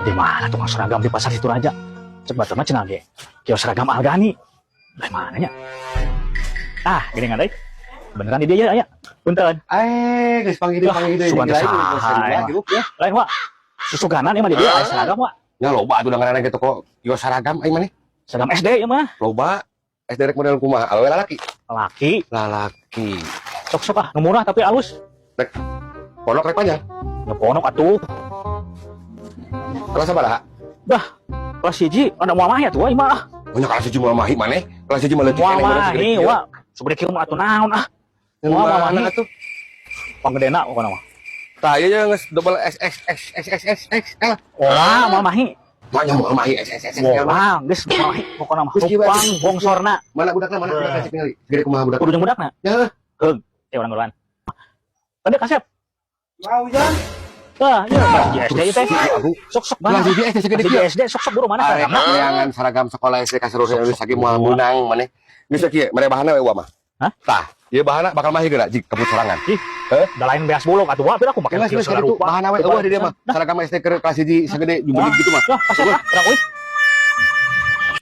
Di mana tukang seragam di pasar Situraja? Cek batur mah cenah ge. Kios seragam Algani. Dari mana nya? Ah, gini nggak? Beneran di dia ya, aya. Punten. Eh, geus panggil Wah, panggil deui. sugan teh saha, emang. Gitu ya. Lain, Wak. Susuganan ya mah di dia aya seragam, Wak. Ya loba atuh ngaranna ge toko kios seragam aing maneh. Seragam SD ya mah. Loba. SD rek model kumaha? Awewe lalaki? Laki. Lalaki. Sok-sok ah, nu murah tapi alus. Rek pondok rek panjang. Ya pondok atuh. Kelas sabaraha? Dah, kelas 1 ada moal mahi atuh, mah ah. Banyak kelas 1 moal mahi maneh. Kelas 1 mah leutik Moal keneh mana mahi, Wak. Segede kieu mah atuh naon ah. Yang Moal mana mahi. Atuh? Panggedena pokona mah. Tah ieu geus double S S S S S S X L. Wah, moal mahi. Banyak moal mahi S S S S L. Wah, geus moal mahi pokona mah. Geus kieu Rupang atuh. bongsorna. Mana budakna, mana budakna, cek ningali. Segede kumaha budak? Kudu jeung budakna. Ya. Heug, eh urang duluan. Tadi kasep. Mau Jan? Wah, iya kelas hiji SD ieu teh. Aduh, Sok-sok mana? kelas 1 SD segede Kelas kieu. 1 SD sok-sok buru mana Arek seragamna? neangan seragam sekolah SD ka seluruh Indonesia ge moal meunang maneh. Geus kieu, mere bahanna we uwa mah. Hah? Tah, ieu bahanna bakal mahi geura jig kebut sorangan. Ih, da lain beas bulog atuh, Wak, pira aku make Geus kieu geus segala kitu rupa. Bahanna we euweuh di dieu mah. Seragam SD ke kelas 1 segede jubelig gitu mah. Wah, kasep ah, urang euy.